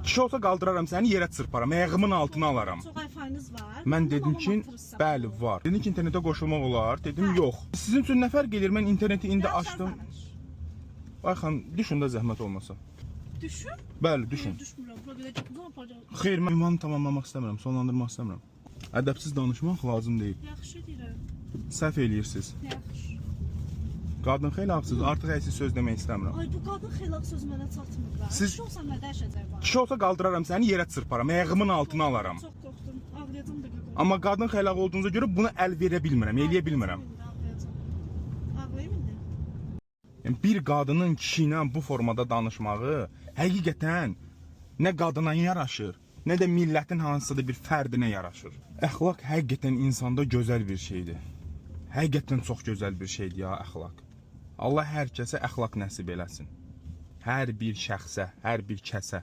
Kişi olsa qaldıraram səni yerə çırparam, ayağımın altına alaram. Çox Wi-Fi-niz var. Mən dedim Mamam ki, atırsa. bəli var. Dedin ki, internetə qoşulmaq olar. Dedim, Hə. yox. Sizin üçün nə fərq eləyir? Mən interneti indi Yaxşı, açdım. danış. Ay xanım, düşün də zəhmət olmasa. Düşün. Bəli, düşün. Düşmürəm. Bura qədər çox uzun aparacaq. Xeyr, mən ünvanı tamamlamaq istəmirəm, sonlandırmaq istəmirəm. Ədəbsiz danışmaq lazım deyil. Yaxşı deyirəm. Səhv eləyirsiz. Yaxşı. Qadın xeyli artıq əksiz söz demək istəmirəm. Ay bu qadın xeylaq söz mənə çatmır da. Siz- Kişi olsam nə dəyişəcək var? Kişi olsa qaldıraram səni yerə çırparam, ayağımın altına alaram. Çox qorxdum. Ağlayacam da qorxdum. Amma qadın xeylağı olduğunuza görə buna əl verə bilmirəm, eləyə bilmirəm. Ağlayacam. Ağlayım indi. Yəni bir qadının kişi ilə bu formada danışmağı həqiqətən nə qadına yaraşır, nə də millətin hansısa da bir fərdinə yaraşır. Əxlaq həqiqətən insanda gözəl bir şeydir. Həqiqətən çox gözəl bir şeydir ya əxlaq. Allah hər kəsə əxlaq nəsib eləsin. Hər bir şəxsə, hər bir kəsə.